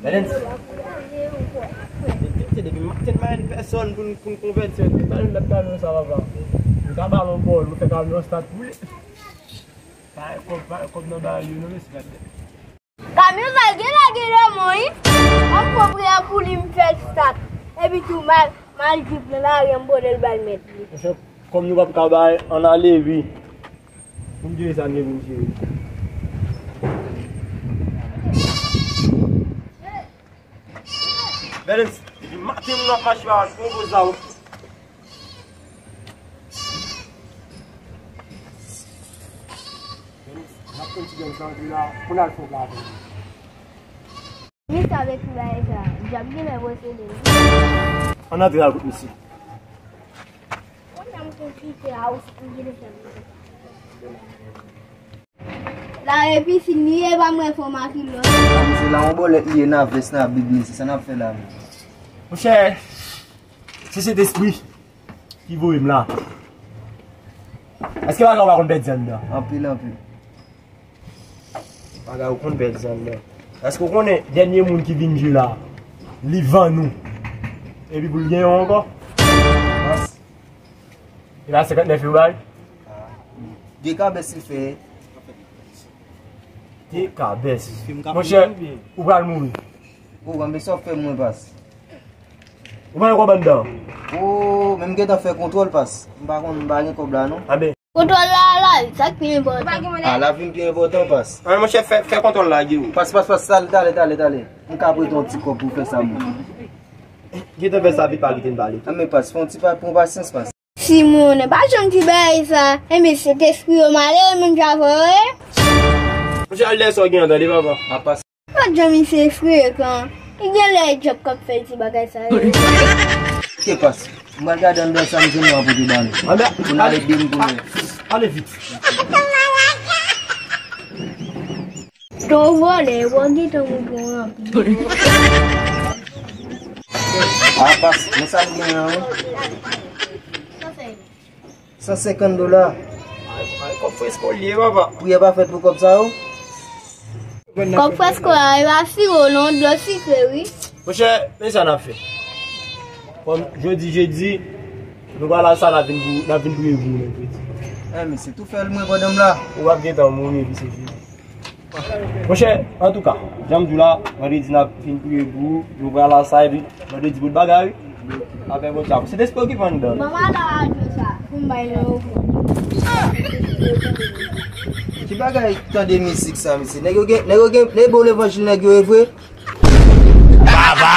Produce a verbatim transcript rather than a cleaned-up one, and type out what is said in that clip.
Bèlens. Depi, depi maten m pa jwenn pèsòn pou n, pou n konvèti. Depi maten m ap gade sa, papa. Nou ka ba l yon bòl, nou fè kamyon stat woule. Pa gen kòb, pa gen kòb nan bagay yo, non, mesye, gade. Kamyon sa gen lage nan men, wi. Ap pran priyè pou li, m fè l stat. Epi tou, mal, mal grip nan lari an, m bòde l bay mèt li. Monchè, kòm nou p ap ka bay, ann ale, wi. Pou m jere sa, m gen pou m jere. Bèlens, depi maten moun ap mache pa konpoze la, wi. Bèlens, n ap tann ti Bèlens antre la, pou n al fè yon pla avè l. Misye avèk ti bagay sa, djab genlè posede l. Ann antre al kote misye. Konnya m konn kite a ou si pou gide fè m. La epi si li ye pa mwen fò makilòs. Misye la yon bòlèt li ye nan vès nan bib li, se sa n ap fè la menm. Monchè, se Sentespri ki voye m la. Èske bagay ou pa konn pèdi anndan? Anpil, anpil. Bagay ou konn pèdi anndan. Èske ou konnen dènye moun ki vin jwe la, li vann ou? Epi pou l gen yon ankò? E pa senkantnèf yo bay? De kabès li fè. De kabès. Monchè, ou pral mouri. Ou konn sa w fè mwen pas. Ou pa gen kòb anndan? O, men m gentan fè kontwòl pas. M pa konn, m pa gen kòb la non. Anben. Kontwòl la, lavi, sa k pi enpòtan. A, lavi m pi enpòtan pas. Anben, monchè, fè, fè kontwòl la, Guy. Pas, pas, pas, talè, talè, talè, talè. M ka prete yon ti kòb pou fè sa mwen. Gentan fè sa vit, pa kite n pale. Anben, pas, fè yon ti pa, pran pasyans, pas. Simon, pa janm di bagay sa. Enben, Sentespri yo malere, menm jan avè w, wi. Monchè, al dèyè sa w gen an, tande, papa. A, pas. Pa t janm misye frekan. Li genlè djab k ap fè l ti bagay sa yo. Ke pas. M pral gade anndan sa m jwenn nan pou te ba nou. Pou n al ede m pou nou. Ale vit. Ton vòlè, w ap gentan moute yon anpil. A, pas, men sa m gen an, wi. San senkant dola. Ay, ay, kòb fresko l ye, papa. Priyè pa fèt pou kòb sa yo? Kòb fresko a, e pa siwo non, dlo sikre, wi. Monchè, men sa n ap fè. Kòm jodi jedi, nou pral al sa, n ap vin pou, n ap vin priye pou ou mèkredi. Eh, men se tou fè l mwen pandan m la. Ou p ap gentan mouri, epi se jedi. Monchè, antouka, jan m di w la, vandredi n ap fin priye pou ou, nou pral al sa, epi vandredi bout bagay, wi. Apre Bondye, se te preokipan anndan. Manman la radyo sa, pou m bay nan yo. Ki bagay tande mizik sa, mesye? Nèg yo gen, nèg yo gen, nèg bon levanjil nèg yo, e vre? Baba!